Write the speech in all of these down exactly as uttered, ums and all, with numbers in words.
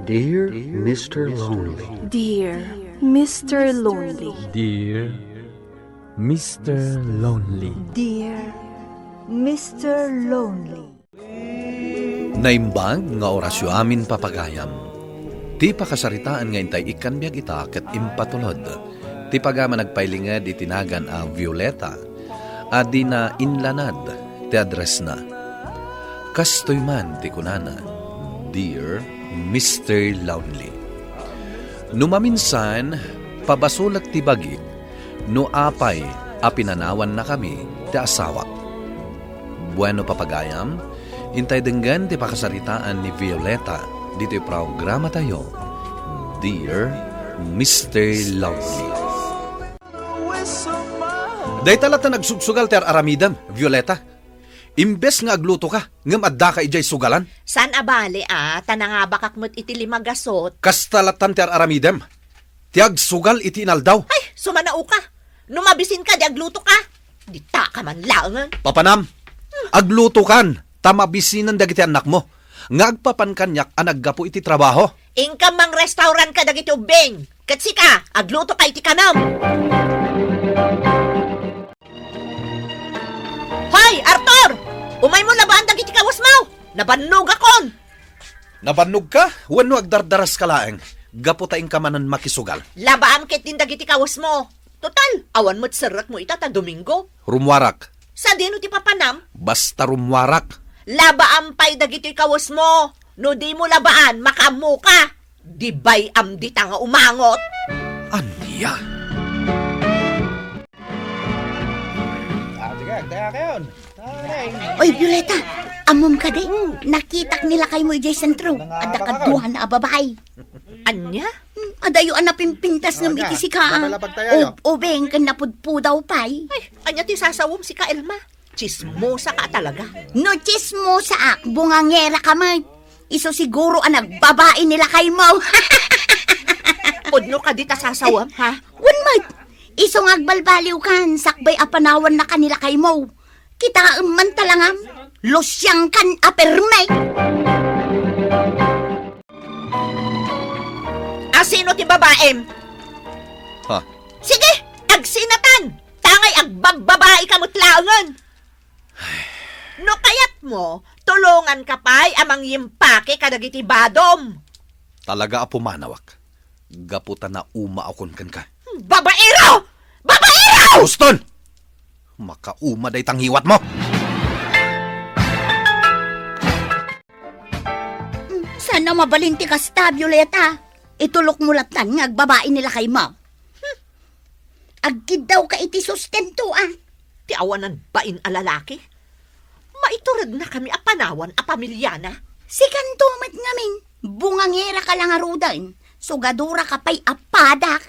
Dear Mister Lonely. Dear Mister Lonely. Dear Mister Lonely. Dear Mister Lonely. Naimbag nga orasyo amin, papagayam. Ti pakasaritaan nga intay ikkan biag ita ket impatulod ti pagama nagpailinged iti nagan a Violeta a dina inlanad ti addressna. Kastoy man ti kunana, "Dear Mister Lonely, no maminsan, pabasolek ti bagik no apay a pinanawannakami ti asawak." Bueno, papagayam, intay denggen ti pakasaritaan ni Violeta ditoy programatayo, Dear Mister Lonely. Dayta latta nagsugsugal ti ar-aramidem, Violeta. Imbes nga aglutoka, ngem addaka idiay sugalan. Saan a bale a, ta nangabakak met iti lima gasut. Kasta lattan ti ar-aramidem. Ti agsugal iti inaldaw. Ay, sumanaoka. No mabisinka, di aglutoka. Ditaka man laengen. Papanam, aglutokan, ta mabisinen dagiti annakmo nga agpapan kaniak a naggapu iti trabaho. Inka mangrestaurant kadagiti ubbing. Ket sika, aglutoka iti kanam. Hoy, Arthur! Umaymo labaan dagiti kawesmo! Nabannogakon! Nabannogka? Wenno agdardaraska laeng? Gapu ta inka manen makisugal. Labaam ketdin dagiti kawesmo. Total, awan met serrekmo ita ta Domingo. Rummuarak. Sadino ti papanam? Basta rummuarak. Labaam pay dagitoy kawesmo. No dimo labaan, makaammoka. Di bay-am dita nga umangot. Ania? Ah, sige, agdaya kayon. Oy, Violeta, ammom kadi? Nakitak ni lakaymo idiay sentro. Adda kaduan a babai. Ania? Hmm, adayo a napimpintas ngem iti sika. Ub-, ubing ken napudpudaw pay. Ay, ania ti sasawem sika, Elma? Tsismosa ka talaga. No tsismosaak, bungangera ka met. Isu siguro a nagbabai ni lakaymo. Pudno kadi ta sasawem, ha? Wen met. Isu nga agbalbaliwkan, sakbay a panawannaka ni lakaymo. Kitaem man talangam, lusiangkan a perme. Asino ti babaem? Ha? Sige, agsinatan! Tangay agbabbabai ka met laengen! No kayatmo, tulonganka pay a mangimpake kadagiti badom. Talaga a pumanawak. Gapu ta naumaakon kenka. Babaero! Babaero! Uston! Makauma dayta ngiwatmo! Saan a mabalin ti kasta, Violeta. Itulokmo lattan nga agbabai ni lakaymo. Hmm. Agkiddawka iti sustento, a. Ti awanan bain a lalaki? Maiturednakami a panawan a pamiliana? Sikanto met ngamin, bungangera ka la ngaruden, sugadora ka pay a padak.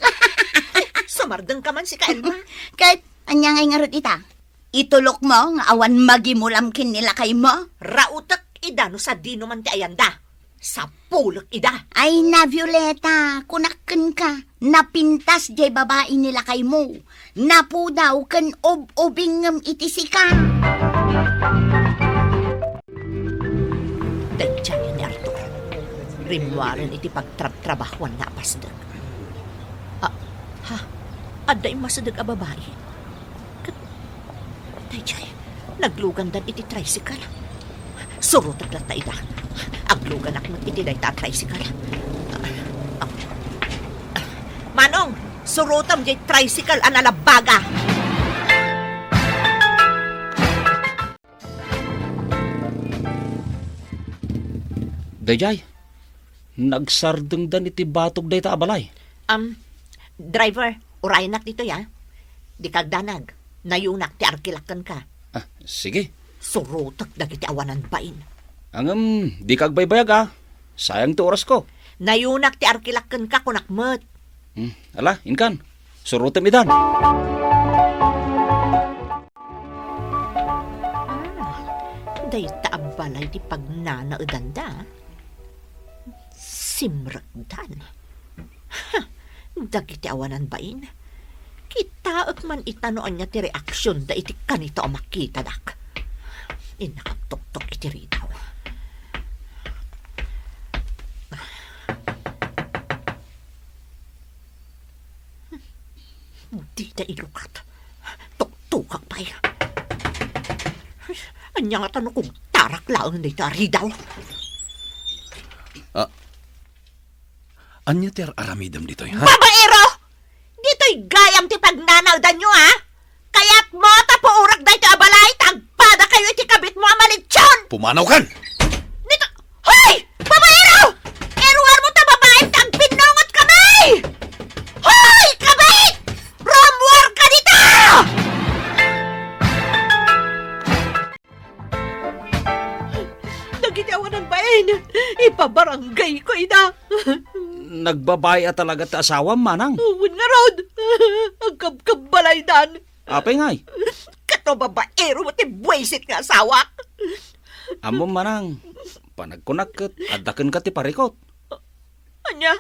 Sumardengka man, sika, Elma. Ket, ania ngay ngarud ita? Itulokmo nga awan magimulam ken ni lakaymo? Rautek ida no sadino man ti ayanda. Sapulek ida. Ay na, Violeta, kunak kenka, napintas jay babai ni lakaymo. Napudaw ken ub-ubingngem iti sika. Daydiay ni Arthur. Rimmuaren iti pagtrabtrabahuanna a pasdek. Ah, ha? Adda immasideg a babai? Ket, daydiay, naglugandan iti tricycle. Surotek latta ida. Agluganak met iti dayta a tricycle. Ah, ah. Manong, surotem jay tricycle a nalabbaga. Daydiay, nagsardengdan iti batog dayta a balay. Am, driver, urayenak ditoy, a. Dika agdanag. Nayonak ti arkilak kenka. Ah, sige. Surotek dagiti awanan bain. Ngem, dika agbaybayag, a. Sayang ti orasko. Nayonak ti arkilak kenka, kunak met. Hmm, ala, inkan. Surotem idan. Ah, dayta a balay ti pagnanaedanda. Simrekdan. Ha! Dagiti awanan bain. Kitaek man ita no ania ti reaksionda iti kanito a makitadak. Innak agtuktok iti ridaw. ti ilukat. Tuktukak pay. Ania ngata no kugtarak laeng daytoy a ridaw? Ah, ania ti ar-aramidem ditoy, ha? Babaero! Ditoy gayam ti pagnanaedanyo, ha? Kayatmo ta puorak daytoy a balay ta agpadakayo iti kabitmo a malision! Pumanawkan! Dito, hoy! Babaero! Iruarmo ta babaem ta agpinnungotkami! Hoy, kabit! Rummuarka dita! Dagiti awan nagbain, ipabaranggayko ida. Nagbabai a talaga ti asawam, manang? Wen ngarud, agkabkabbalaydan. Apay ngay? Ket no babaero met ti buisit nga asawak. Ammom, manang, panagkunak ket adda kenka ti parikut. Ania?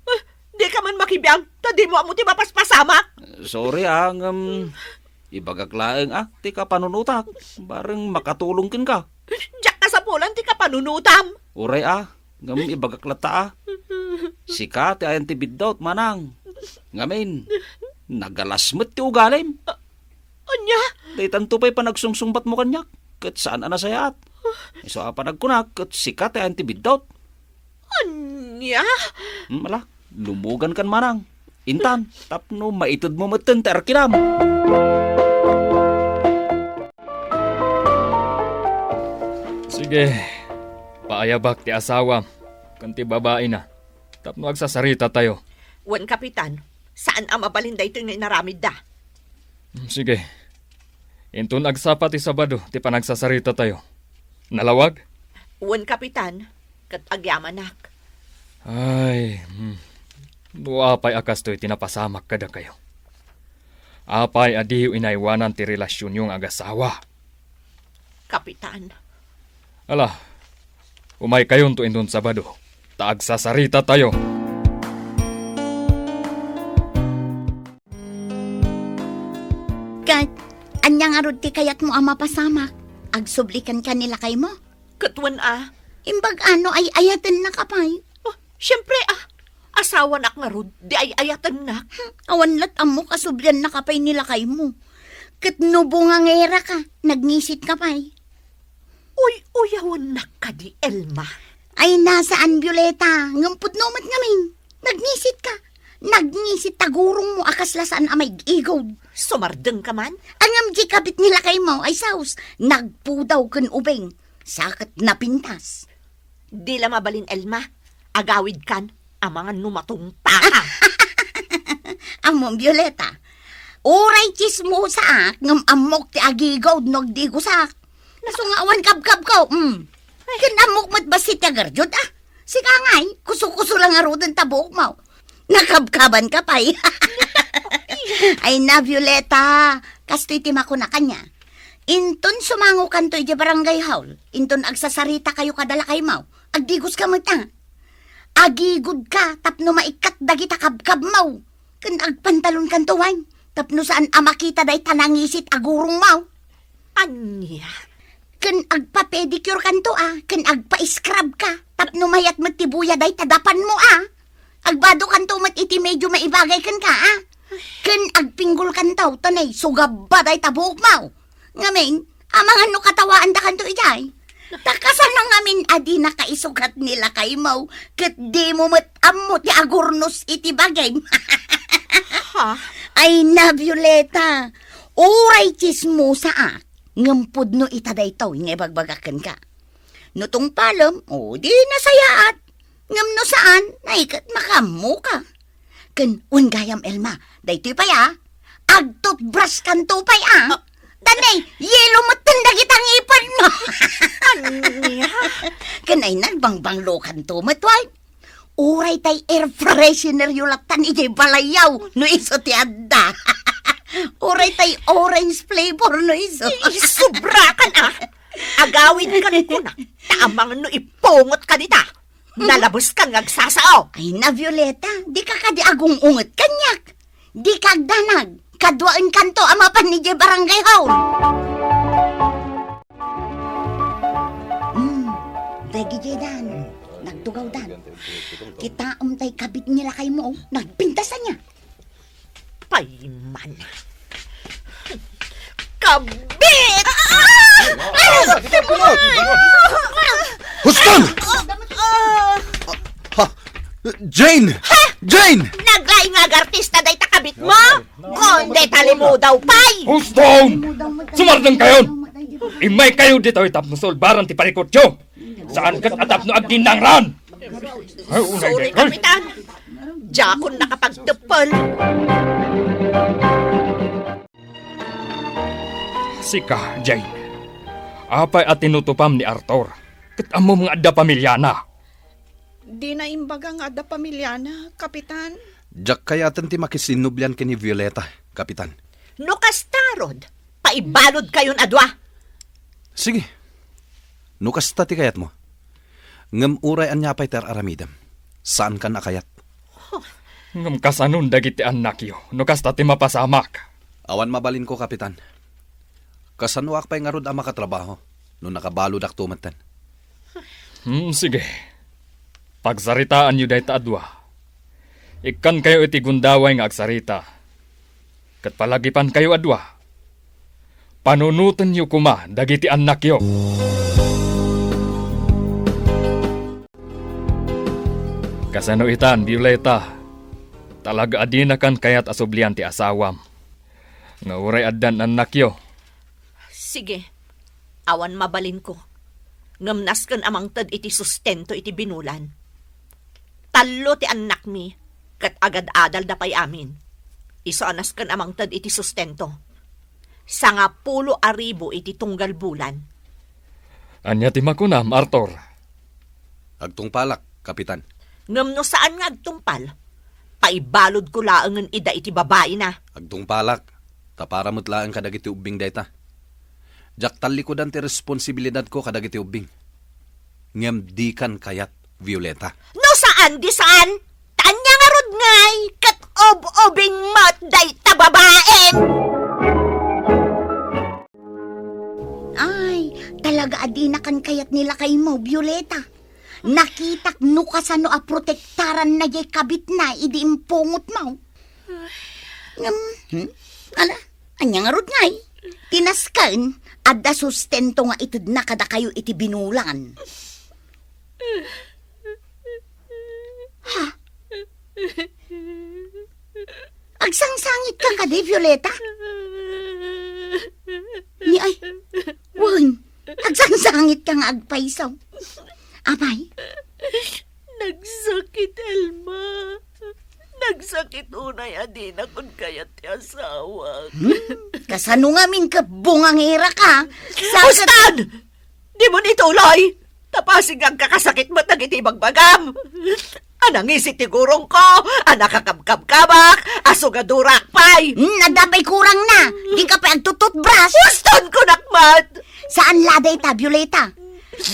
Ah, dika man makibiang, ta dimo ammo ti mapaspasamak. Sorry, ah, ngem ibagak laeng, ah, ti kapanunotak. Bareng makatulong kenka. Diak kasapulan ti kapanunotam. Uray, ah, ngem ibagak latta, ah. Sika ti ayan ti biddut, manang. Ngamin, nagalas met ti ugalim. Ania? Daytanto pay panagsungsungbatmo kaniak, ket saan a nasayaat. Isu a panagkunak, ket sika ti ayan ti biddut. Ania? Hmm, ala, lumugankan manang. Intan, tapno maitedmo metten ti arkilem. Sige, paayabak ti asawam ken ti babaina tapno agsasaritatayo. Wen, Kapitan, saan a mabalin daytoy nga inaramidda. Hmm, sige. Inton agsapa ti Sabado ti panagsasaritatayo. Nalawag? Wen, Kapitan, ket agyamanak. Ay, hmm. No apay a kastoy ti napasamak kadakayo. Apay a diyo inaywanan ti relasionyo nga agasawa? Kapitan. Ala, umaykayonto inton Sabado, ta agsasaritatayo. Ket, ania ngarud ti kayatmo a mapasamak? Agsubli kenka ni lakaymo? Ket wen a. Imbag a no ay-ayatennaka pay? Oh, siempre a. Asawanak ngarud, di ay-ayatennak. Hmm, awan la't ammok a subliannaka pay ni lakaymo. Ket no bungangeraka, nagngisit ka pay. Uy-uyawennak kadi, Elma? Ay, saan, Violeta, ngem pudno met ngamin. Nagngisit ka. Nagngisit ta gurongmo a kasla saan a maig-igod. Sumardeng ka man? Ngem di kabit ni lakaymo, ay sus, nagpudaw ken ubing. Sa ket napintas. Di la mabalin, Elma. Agawidkan, amangan no matungpaka. Ammom, Violeta, uray tsismosaak, ngem ammok ti agigod no agdigosak. Isu nga awan kabkabko, mm. Ay. Ken ammok met bassit ti agardiod, ah. Sika ngay, kuso-kuso la ngaruden ta buokmo. Nakabkabanka pay. Ay na, Violeta, kastoy ti makunak ania. Inton sumangokanto idiay barangay hall, inton agsasaritakayo kada lakaymo, agdigoska met a. Agigodka tapno maikkat dagita kabkabmo. Ken agpantalonkanto wen, tapno saan a makita dayta nangisit a gurongmo. Ania? Ken agpa-pedicure kanto a, ken agpa-scrub ka, tapno mayat met ti buya dayta dapanmo a. Agbado kanto met iti medio maibagay kenka a. Ken agpinggol kanto, ta nay, sugabba dayta buokmo. Ngamin, amangan no katawaan da kanto idiay. Ta kasano ngamin a dinaka isugat ni lakaymo, ket dimo met ammo ti agurnos iti bagim. Ha? Ay na, Violeta, uray tsismosaak, ngem pudno ita daytoy nga ibagbagak kenka. No tungpalem, o di nasayaat. Ngem no saan, nay ket makaammoka. Ken wen gayam, Elma, daytoy pay a, agtutbrush kanto pay a. Ah. Danay, yelo metten dagita ngipenmo. Ania? Ken ay nagbangbanglo kanto met wen. Uray tay air freshener yo lattan idiay balayyo, no isu ti adda. Uray tay orange flavor, no isu. Ay, subrakan a. Agawidkan kunak, ta amangan no ipungotka dita. Nalabeskan nga agsasao. Ay na, Violeta, dika kadi agung-unget kaniak. Dika agdanag, kaduaenkanto a mapan idiay barangay hall. Hmm, dagiti dan, nagtugawdan. Kitaem tay kabit ni lakaymo, nagpintas ania. Pay man. kabit! Huston! Ah! Ha? Jane! Jane! Naglaing nga agartista dayta kabit mo? Kundi talimudaw pay! Huston! Sumardeng kayon! Immay kayo ditoy tapno sulbaran ti parikutyo! Saan ket a tapno agdinnangran! Ay, unay Sorry, daytoy. Kapitan. Diakon nakapagteppel. Sika, Jane. Apay a tinutupam ni Arthur? Ket ammom nga adda pamilyana. Dina imbaga nga adda pamilyana, Kapitan. Diak kayaten ti makisinnublian ken ni Violeta, Kapitan. No kasta, Rod, paibalod kayon a dua. Sige. No kasta ti kayatmo. Ngem uray ania pay ti ar-aramidem, saankan a kayat. Huh. Ngem kasanon dagiti annakyo no kasta ti mapasamak? Awan mabalinko, Kapitan. Kasanoak pay ngarud a makatrabaho no nakabalodakto metten? Hmm, sige. Pagsaritaanyo dayta a dua. Ikkankayo iti gundaway nga agsarita. Ket palagipankayo a dua. Panunotenyo koma dagiti annakyo. Kasano itan, Violeta? Talaga a dinakan kayat a sublian ti asawam. Nga uray addan annakyo. Sige, awan mabalinko. Ngem nasken a mangted iti sustento iti binulan. Tallo ti annakmi, ket agad-adalda pay amin. Isu a nasken a mangted iti sustento. Sangapulo a ribu iti tunggal bulan. Ania ti makunam, Arthur? Agtungpalak, Kapitan. Ngem no saan nga agtungpal, paibalodko laengen ida iti babaina. Agtungpalak, ta para met laeng kadagiti ubbing dayta. Diak tallikudan ti responsibilidadko kadagiti ubbing. Ngem dikan kayat, Violeta. No saan, di saan! Ta ania ngarud ngay ket ub-ubing met dayta babaen! Ay, talaga a dinakan kayat ni lakaymo, Violeta. Nakitak no kasano a protektaranna jay kabitna idi impungotmo. Ngem, hmm? Ala, ania ngarud ngay? Ti nasken, adda sustento nga itedna kadakayo iti binulan. Ha? Agsangsangitka kadi, Violeta? Ni ay, wen, agsangsangitka nga agpayso. Apay? Nagsakit, Elma. Nagsakit unay a dinakon kayat ti asawak. Hmm? Kasano ngamin ket bungangeraka? Sa Ustan! Dimo ituloy! Tapasig nga agkakasakit met dagiti ibagbagam! A nangisi ti gurongko, a nakakabkabkabak, a sugadurak pay! Hmm, adda pay kurangna! Dika pay agtututbrush! Uston ko nakmat! Saan la dayta, Violeta?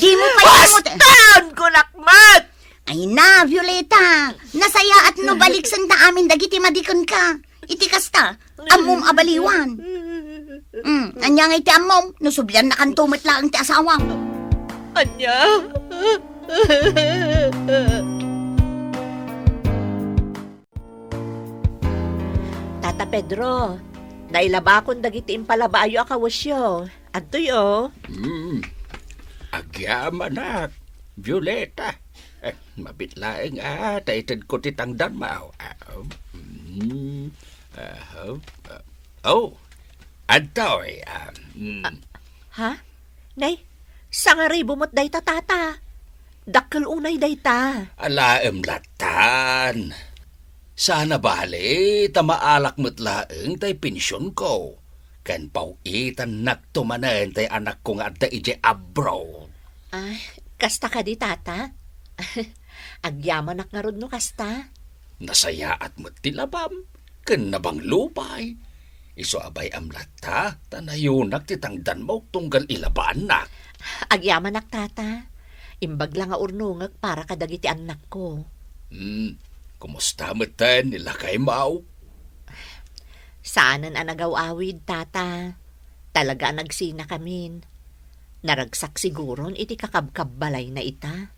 Dimo pay Uston ko nakmat! Ay na, Violeta! Nasayaat no baliksenta amin dagiti madikenka. Iti kasta, ammom a baliwan. Hmm, ania ngay ti ammom no subliannakanto met laeng ti asawam? Ania? Tata Pedro, nailabakon dagiti impalabayo a kawesyo. Adtoy, o. Hmm. Agyamanak, Violeta. Eh, mabit laeng a ta itedko ti tangdanmo. Ah, hmm. Ah, ah, oh, adtoy, ah, hmm. Ah, ha? Nay, sangaribu met dayta, tata. Dakkel unay dayta. Alaem lattan. Saan a bale, ta maalak met laeng tay pensionko. Ken paw-itannakto manen tay anakko nga adda idiay abroad. Ay, kasta kadi, tata? Agyamanak ngarud no kasta. Nasayaat met ti labam, ken nabanglo pay. Isu a bay-am latta, ta nayunak ti tangdanmo tunggal ilabaannak. Agyamanak, tata. Imbag la nga urnongek para kadagiti annakko. Hmm, kumusta metten ni lakaymo? Saanen a nagaw-awid, tata. Talaga a nagsinakamin. Naragsak siguron iti kakabkabbalayna ita.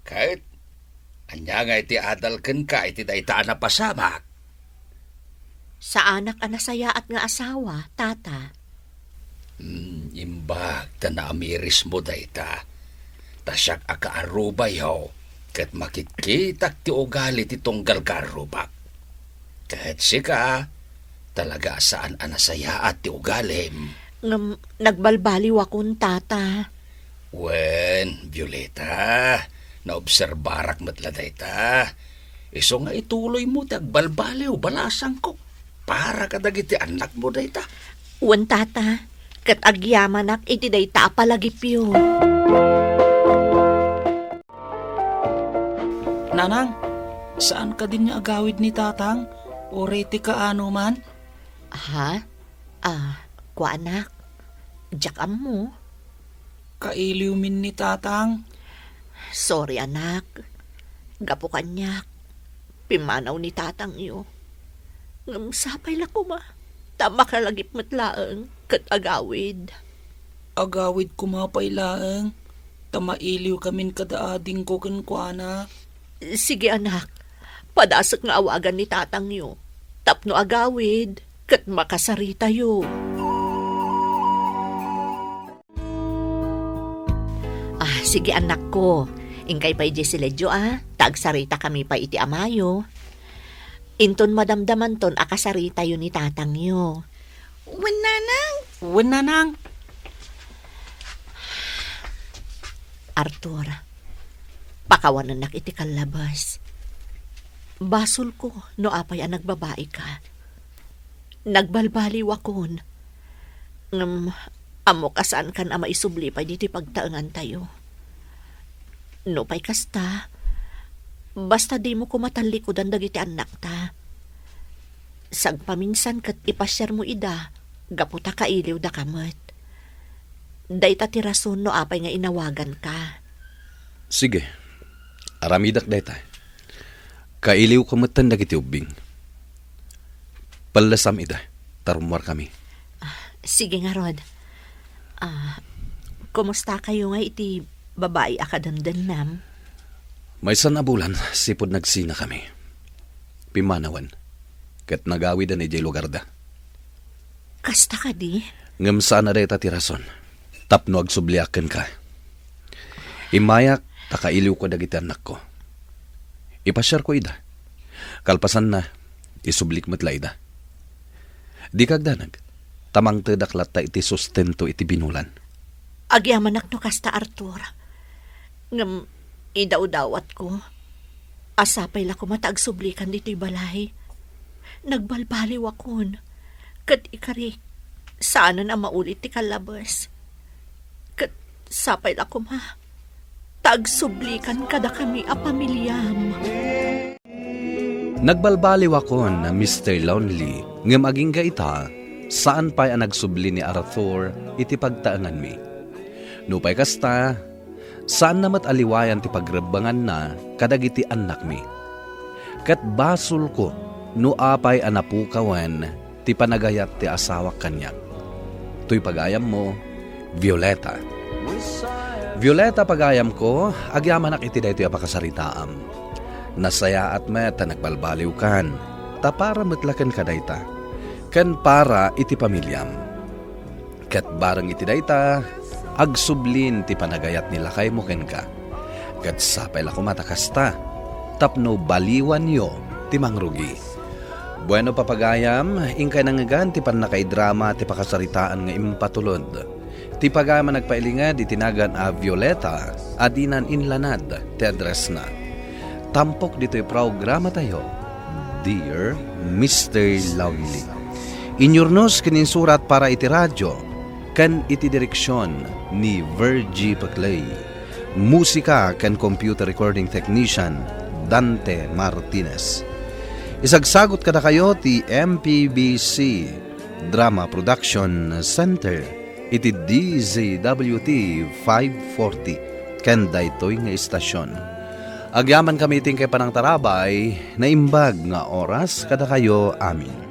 Ket ania nga iti adal kenka iti dayta a napasamak? Saanak a nasayaat nga asawa, tata. Hmm, imbag ta naamirismo dayta. Ta siak a kaarubayo, ket makitkitak ti ugali ti tunggal kaarubak. Ket sika, talaga a saan a nasayaat ti ugalim. Ngem nagbalbaliwakon, Tata. Wen, Violeta, naobserbarak met la dayta. Isu nga ituloymo ti agbalbaliw, balasangko. Para kadagiti annakmo dayta. Wen, Tata, ket agyamanak iti dayta a palagipyo. Nanang, saan kadin nga agawid ni Tatang? Uray ti kaano man? Ha? Ah, kuanak, diak ammo. Kailiwmin ni Tatang. Sorry, anak. Gapu kaniak, pimmanaw ni Tatangyo. Ngem sapay la koma, ta makalagip met laeng ket agawid. Agawid koma pay laeng, ta mailiwkamin kada adingko kenkuana. Sige, anak. Padasek nga awagan ni Tatangyo tapno agawid ket makasaritayo. Ah, sige, annakko. Inkay pay diay siledyo, a, ta agsaritakami pay iti amayo. Inton madamdamanton a kasaritayo ni Tatangyo. Wen, Nanang. Wen, Nanang. Arthur, pakawanennak iti kallabas. Basolko no apay a nagbabaika. Nagbalbaliwakon. Ngem ammok a saankan a maisubli pay ditoy pagtaengantayo. Nupay kasta, basta dimo koma tallikudan dagiti annakta. Sagpaminsan ket ipasiarmo ida, gapu ta kailiwdaka met. Dayta ti rason no apay nga inawaganka. Sige, aramidek dayta. Kailiwko metten dagiti ubbing. Pellesam ida, ta rummuarkami. Ah, sige ngarud. Ah, kumustakayo nga iti babai a kadendennam? Maysa a bulan, sipud nagsinakami. Pimmanawen, ket nagawiden idiay lugarda. Kasta kadi? Ngem saan a dayta ti rason tapno agsubliak kenka. Immayak ta kailiwko dagiti annakko. Ipasiarko ida. Kalpasanna, isublik met la ida. Dika agdanag, ta mangtedak latta iti sustento iti binulan. Agyamanak no kasta, Arthur. Ngem idawdawatko a sapay la koma ta agsublikan ditoy balay. Nagbalbaliwakon, ket ikarik, saanen a maulit ti kallabes. Ket sapay la koma ta agsublikan kadakami a pamiliam. Nagbalbaliwakon, Mister Lonely, ngem agingga ita, saan pay a nagsubli ni Arthur iti pagtaenganmi. Nupay kasta, saanna met a liwayan ti pagrebbenganna kadagiti annakmi. Ket basolko no apay a napukawen ti panagayat ti asawak kaniak. Toy pagayammo, Violeta. Violeta, pagayamko, agyamanak iti daytoy a pakasaritaam. Nasayaat met ta nagbalbaliwkan, ta para met la kenka dayta, ken para iti pamiliam. Ket bareng iti dayta, agsublin ti panagayat ni lakaymo kenka. Ket sapay la koma ta kasta, tapno baliwanyo ti mangrugi. Bueno, papagayam, inkay nangngegan ti pannakaidrama ti pakasaritaan nga impatulod. Ti pagayam a nagpailinged iti nagan a Violeta a dinan inlanad ti addressna. Tampok ditoy programatayo, Dear Mister Lonely. Inyurnos ken insurat para iti radio ken iti direksion ni Virgie Paclay. Musika ken computer recording technician, Dante Martinez. Isagsagut kadakayo ti M P B C Drama Production Center iti D Z W T five forty ken daytoy nga istasion. Agyamankami iti inkay panangtarabay, naimbag nga oras kadakayo amin.